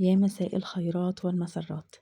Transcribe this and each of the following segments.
يا مساء الخيرات والمسرات.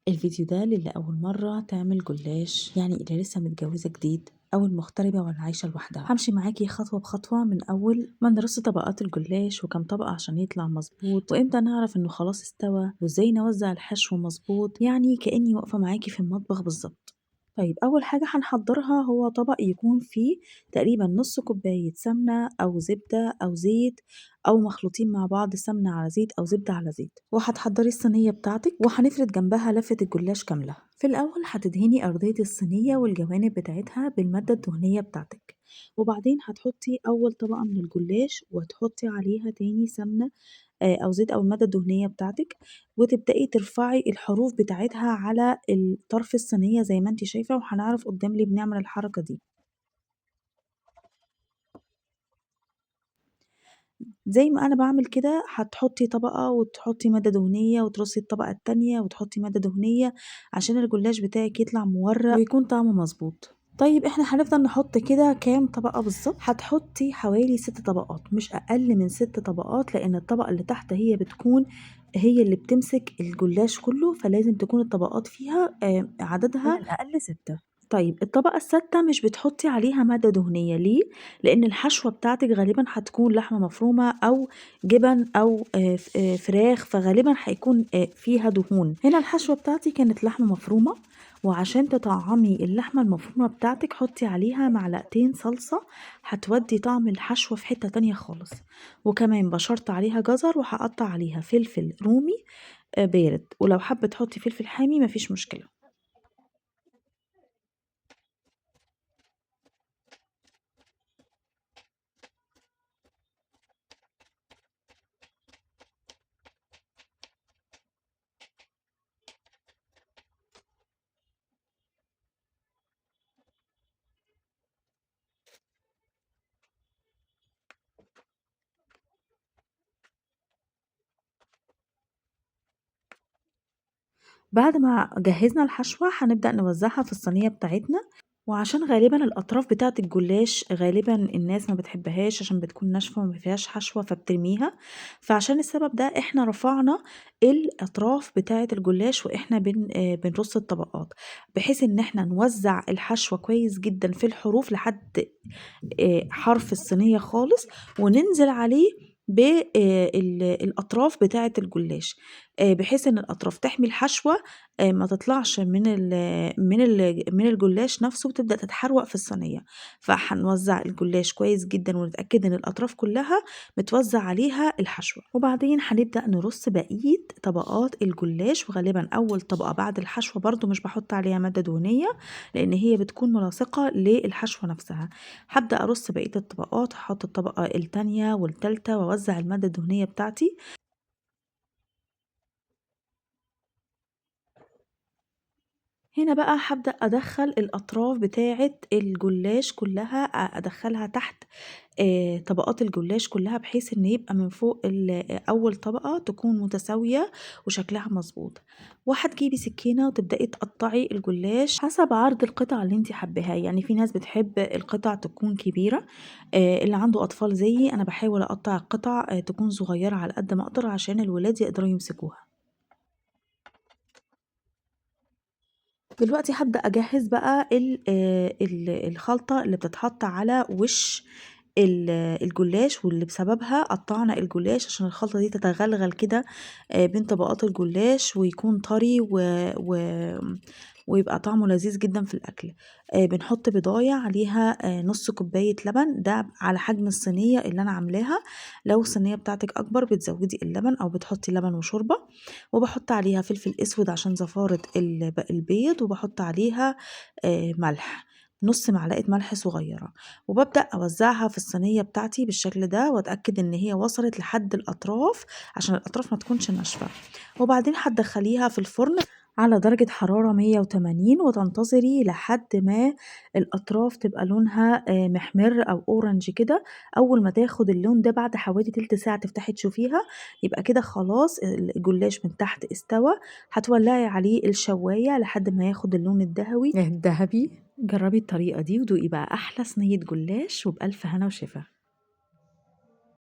الفيديو ده للي أول مرة تعمل جلاش، يعني اللي لسه متجوزة جديد أو المغتربة ولا عايشة لوحدها. همشي معاكي خطوة بخطوة من أول ما نرص طبقات الجلاش وكم طبقة عشان يطلع مظبوط، وإمتى نعرف إنه خلاص استوى، وإزاي نوزع الحشو مظبوط، يعني كأني واقفة معاكي في المطبخ بالظبط. طيب أول حاجة هنحضرها هو طبق يكون فيه تقريبا نص كوباية سمنة أو زبدة أو زيت، أو مخلوطين مع بعض، سمنة على زيت أو زبدة على زيت. وهتحضري الصينية بتاعتك، وهنفرد جنبها لفة الجلاش كاملة. في الأول هتدهني أرضية الصينية والجوانب بتاعتها بالمادة الدهنية بتاعتك، وبعدين هتحطي أول طبقة من الجلاش وتحطي عليها تاني سمنة أو زيت أو المادة الدهنية بتاعتك، وتبدأي ترفعي الحروف بتاعتها على طرف الصينية زي ما انت شايفة، وهنعرف قدام ليه بنعمل الحركة دي. زي ما أنا بعمل كده هتحطي طبقة وتحطي مادة دهنية وترصي الطبقة التانية وتحطي مادة دهنية عشان الجلاش بتاعك يطلع مورق ويكون طعمه مظبوط. طيب احنا هنفضل نحط كده كام طبقة بالظبط؟ هتحطي حوالي 6 طبقات، مش أقل من 6 طبقات، لأن الطبقة اللي تحت هي بتكون هي اللي بتمسك الجلاش كله، فلازم تكون الطبقات فيها عددها على الأقل 6. طيب الطبقة السادسة مش بتحطي عليها مادة دهنية، ليه؟ لأن الحشوة بتاعتك غالبا هتكون لحمة مفرومة أو جبن أو فراخ، فغالبا هيكون فيها دهون. هنا الحشوة بتاعتي كانت لحمة مفرومة، وعشان تطعمي اللحمة المفرومة بتاعتك حطي عليها معلقتين صلصة، هتودي طعم الحشوة في حتة تانية خالص. وكمان بشرت عليها جزر، وهقطع عليها فلفل رومي بارد، ولو حابة تحطي فلفل حامي مفيش مشكلة. بعد ما جهزنا الحشوة هنبدأ نوزعها في الصينية بتاعتنا، وعشان غالبا الأطراف بتاعة الجلاش غالبا الناس ما بتحبهاش عشان بتكون ناشفة وما فيهاش حشوة فبترميها، فعشان السبب ده احنا رفعنا الأطراف بتاعة الجلاش واحنا بنرص الطبقات، بحيث ان احنا نوزع الحشوة كويس جدا في الحروف لحد حرف الصينية خالص، وننزل عليه بالأطراف بتاعة الجلاش، بحيث ان الأطراف تحمي الحشوة، ما تطلعش من الجلاش نفسه وتبدأ تتحروق في الصينية. فهنوزع الجلاش كويس جدا ونتأكد ان الأطراف كلها متوزع عليها الحشوة، وبعدين هنبدأ نرص بقية طبقات الجلاش. وغالبا أول طبقة بعد الحشوة برضو مش بحط عليها مادة دهنية لأن هي بتكون ملاصقة للحشوة نفسها. هبدأ أرص بقية الطبقات، هحط الطبقة التانية والتالتة وأوزع المادة الدهنية بتاعتي. هنا بقى هبدأ أدخل الأطراف بتاعة الجلاش كلها، أدخلها تحت طبقات الجلاش كلها، بحيث إن يبقى من فوق أول طبقة تكون متساوية وشكلها مظبوط. وهتجيبي سكينة وتبدأي تقطعي الجلاش حسب عرض القطع اللي انتي حباها، يعني في ناس بتحب القطع تكون كبيرة، اللي عنده أطفال زيي أنا بحاول أقطع القطع تكون صغيرة على قد ما أقدر عشان الولاد يقدروا يمسكوها. دلوقتي هبدأ أجهز بقى الخلطة اللي بتتحط على وش الجلاش، واللي بسببها قطعنا الجلاش عشان الخلطة دي تتغلغل كده، بين طبقات الجلاش ويكون طري ويبقى طعمه لذيذ جدا في الأكل. بنحط بضاية عليها، نص كوباية لبن، ده على حجم الصينية اللي أنا عاملاها، لو الصينية بتاعتك أكبر بتزودي اللبن أو بتحطي لبن وشوربة. وبحط عليها فلفل أسود عشان زفارة البيض، وبحط عليها، ملح، نص معلقة ملح صغيرة، وببدأ أوزعها في الصينية بتاعتي بالشكل ده، وأتأكد إن هي وصلت لحد الأطراف عشان الأطراف ما تكونش ناشفة. وبعدين هتدخليها في الفرن على درجة حرارة 180، وتنتظري لحد ما الأطراف تبقى لونها، محمر أو أورنج كده. أول ما تاخد اللون ده بعد حوالي تلت ساعة تفتحي تشوفيها، يبقى كده خلاص الجلاش من تحت استوى. هتولعي عليه الشواية لحد ما ياخد اللون الذهبي. الذهبي. جربي الطريقة دي ودوقي بقى أحلى صينية جلاش، وبألف هنا وشفا.